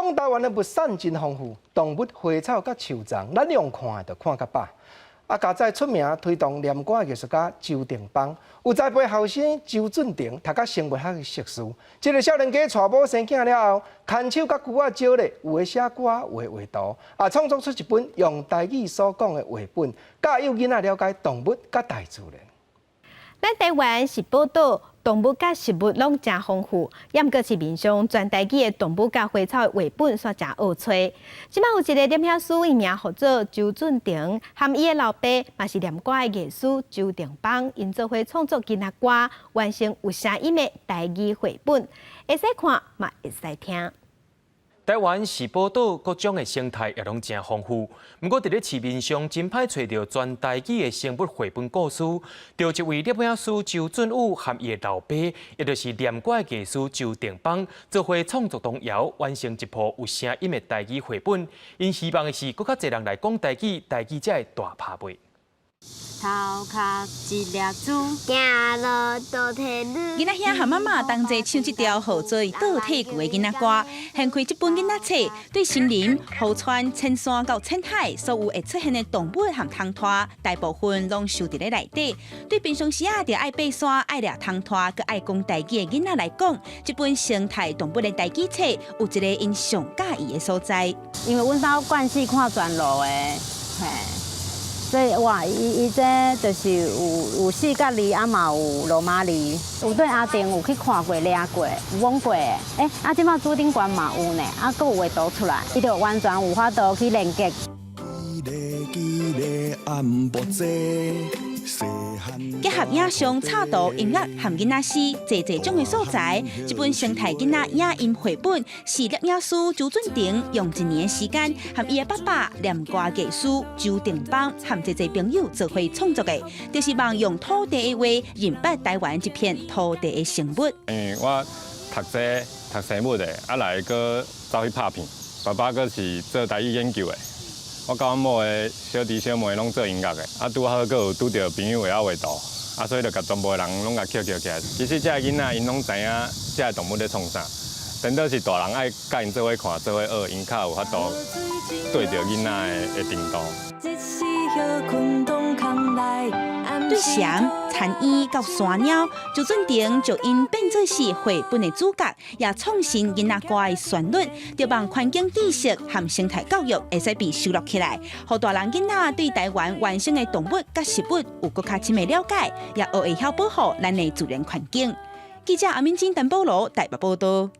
講台灣的物產真豐富，動物、花草佮樹叢，咱用看的就看較飽。啊，較早出名推動念歌藝術家周定邦，有栽培後生周俊廷讀甲生物學的碩士。這个少年家娶某生囝了後，牽手佮龜仔招咧，有的寫歌，有的畫圖，啊，創作出一本用台語所講的繪本，教幼囡仔了解動物佮大自然。咱台灣是寶島，動物佮食物攏誠豐富，也毋過市面上全台語的動物佮花草的繪本煞誠僫揣。這擺有一个攝影師，伊名號做周俊廷，和伊的老爸嘛是念歌的藝師周定邦，𪜶做伙創作囡仔歌，完成有聲音的台語繪本，會使看嘛會使聽。台灣是寶島，各種的生態也攏誠豐富。毋過，佇咧市面上真歹揣著全台語的生物繪本故事。就一位攝影師周俊宇和伊的老爸，也就是念歌的藝師周定邦，做伙創作童謠，完成一部有聲音的台語繪本。𪜶希望的是，閣較濟人來講台語，台語才會大拍賣。頭殼一粒珠，行路倒退嚕。囡仔兄和媽媽同齊唱這條號做倒退嚕的囡仔歌，掀開這本囡仔冊，對森林、河川、淺山到淺海，所有會出現的動物和蟲豸，大部分攏收佇咧內底。對平常時啊，著愛爬山、愛掠蟲豸、閣愛講台語的囡仔來講，這本生態動物的台語冊有一个𪜶上佮意的所在。因為阮兜慣勢看全路的，嘿。所以哇，伊伊這就是有有四角字，啊嘛有羅馬字，有對阿定有去看過、掠過、有摸過的。欸，啊，這擺主頂懸嘛有呢，啊，閣有畫圖出來，伊就完全有法度去連結。結合影像、插圖、音樂和囡仔詩，濟濟種的素材，這本生態囡仔影音繪本是攝影師周俊廷用一年的時間，和伊的爸爸念歌藝師周定邦和濟濟朋友做伙創作的，就是望用土地的話認捌台灣這片土地的生物。我讀這讀生物的，啊來閣走去拍片，爸爸閣是做台語研究的。我佮阮某的小弟小妹攏做音樂的，啊拄好閣有拄著朋友會曉畫圖，啊所以就共全部的人攏共抾抾起來。其實這个囡仔𪜶攏知影這个動物咧創啥，顛倒是大人愛佮𪜶做伙看、做伙學，𪜶較有法度對著囡仔的程度。對蟬、田鶯到山貓，周俊廷就𪜶變做是繪本的主角，也創新囡仔歌的旋律，著望環境知識和生態教育會使被收錄起來，予大人囡仔對台灣原生的動物佮食物有閣較深的了解，也學會曉保護咱的自然環境。記者阿敏金、陳保羅台北報道。